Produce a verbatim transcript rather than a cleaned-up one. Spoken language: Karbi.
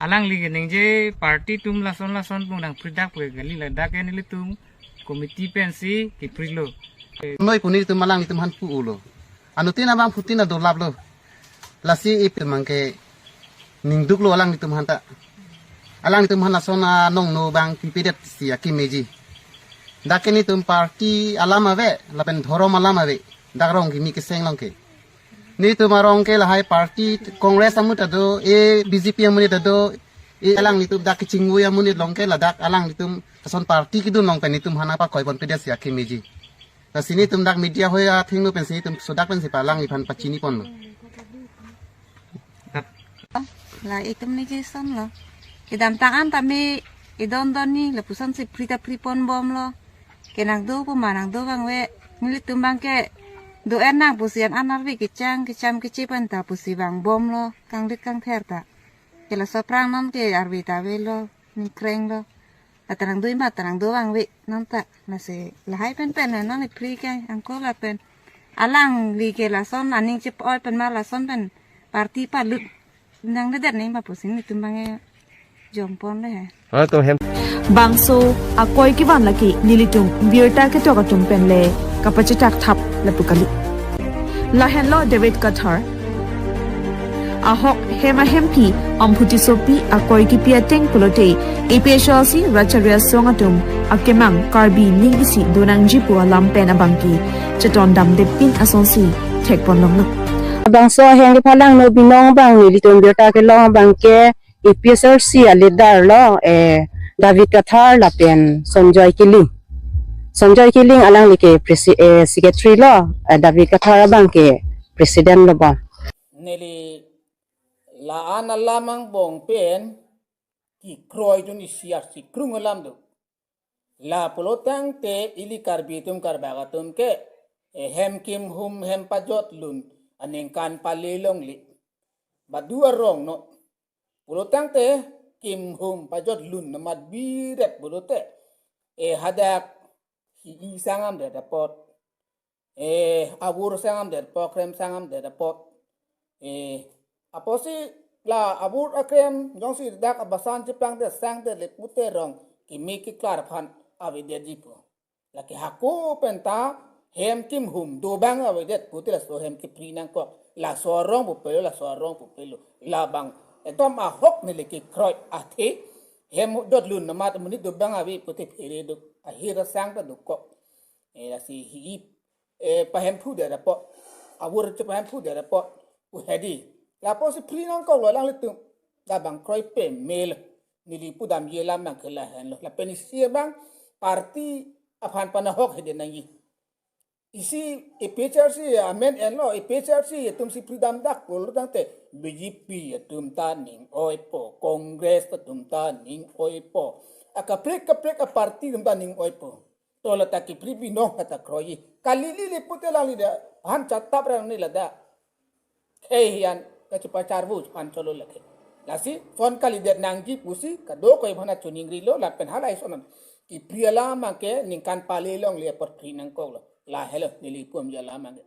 Alangli ke ningje party atum lason lason pu nangpridak pu kali, ladak ke nelitum committee pensi kiprilo. Noi pu nelitum alanglitum aphan pu-ulo. Anuttin abangphutin adolaplo. Lasi ipirmang ke ningduklo alanglitum aphanta. Alanglitum aphan lason anong no abang pipedet si akimji. Dak ke nelitum party alam ave, lapen dhorom alam ave. Dak rong kimi keseng along ke. Nelitum arong ke lahai party Congress amonit ta do, e B J P amonit ta do, e alanglitum dak kechingvui amonit along ke ladak alanglitum ason party kedun along pen nelitum aphan pakoiponpedet si akimji. Lasi nelitum dak media hoi athengno pensi nelitum sodak pensi pa alangliphan pachiniponlo. La itum ni kesonlo. Kedamtang an tame idon don ni lapuson si pri ta priponbomlo. Ke nangdo pu ma nangdo abang ave, nelitum abang ke do-en nang pusi an anarve kechang kecham kechepan ta pusi vangbomlo, kangrit kangther ta. Ke laso aphrang non ke arve ta avelo, ningkrenglo. Ata nangdo ma ta nangdo abang ave non ta. Lasi lahai pen pen non ni pri ke angko lapen alangli ke lason aning chip-oi pen ma lason pen party palut nangledet nangji ma pusi nelitum abang ke jongponle he. Atum hem. Bangso akoi kevan lake nelitum birta ketok atum pen le kapachetak thap lapu kali. Lahenlo David Kathar. Ahok hem ahemphi Amphu Tissopi akoi kipi ateng pulote A P H L C Ratcharia Song atum akemang Karbi ning isi donangji pu alam pen abangke chetondamdetpin asonsi thekponlonglo. Bangso ahem kepalangno binong abang nelitum birta kelong abang ke A P H L C a leader lo, eh, David Kathar lapen Sanjoy Killing. Sanjoy Killing alangli ke presi-, eh, secretary lo, eh, David Kathar abang ke president lo bon. Neli la-an alam angbong pen kikroi atum isi arsi krung alam do. La pulo tangte ili Karbi atum Karbak atum ke, eh, hem kimhum hem pajotlun aningkan pale longle. Badu arong no. Pulo tangte kimhum pajotlun amat biret pulote, eh, hadak hi-i sangamdet apot, eh, avur sangamdet apot, krem sangamdet apot. Eh, apotsi la avur akrem jongsi dak abasan cheplangdet sangdet le pute rong kimi keklar aphan avedetji pu. Lake hako pen ta hem kimhum do abang avedet pute laso hem kipri nangkok. Laso arong pupelo, laso arong pupelo. Labang ekdom ahok neli kekroi athe hem jotlun amat amonit do abang ave pute phere do. Ahir asang ta dokok. Eh, lasi hi-i, eh, pahemphudet apot, avur chepahemphudet apot pu hedi. Lapusi pri nangkoklo alanglitum. Labang kroi pemel. Neli pudamji alam abang ke lahenlo. Lapen isi abang party aphan panahok hedi nangji. Isi A P H L C amen enlo, A P H L C atumsi pridamdak pulo tangte B J P atum ta ning oipo, Congress atum ta ning oipo. Akaprek kaprek aparty atum ta ning oipo. To lata kipri binong kata kroiyi. Kali lili pute alangli da, han chatap rang ni lada. Khei hian kachepacharvu chephan cholo lake. Lasi son kalidet nangji pusi kadokave aphanta choningrilo lapen halai son kipri alam abang ke ningkan pale longle apot pri nangkoklo. Lahelo neli pumji alam abang ke.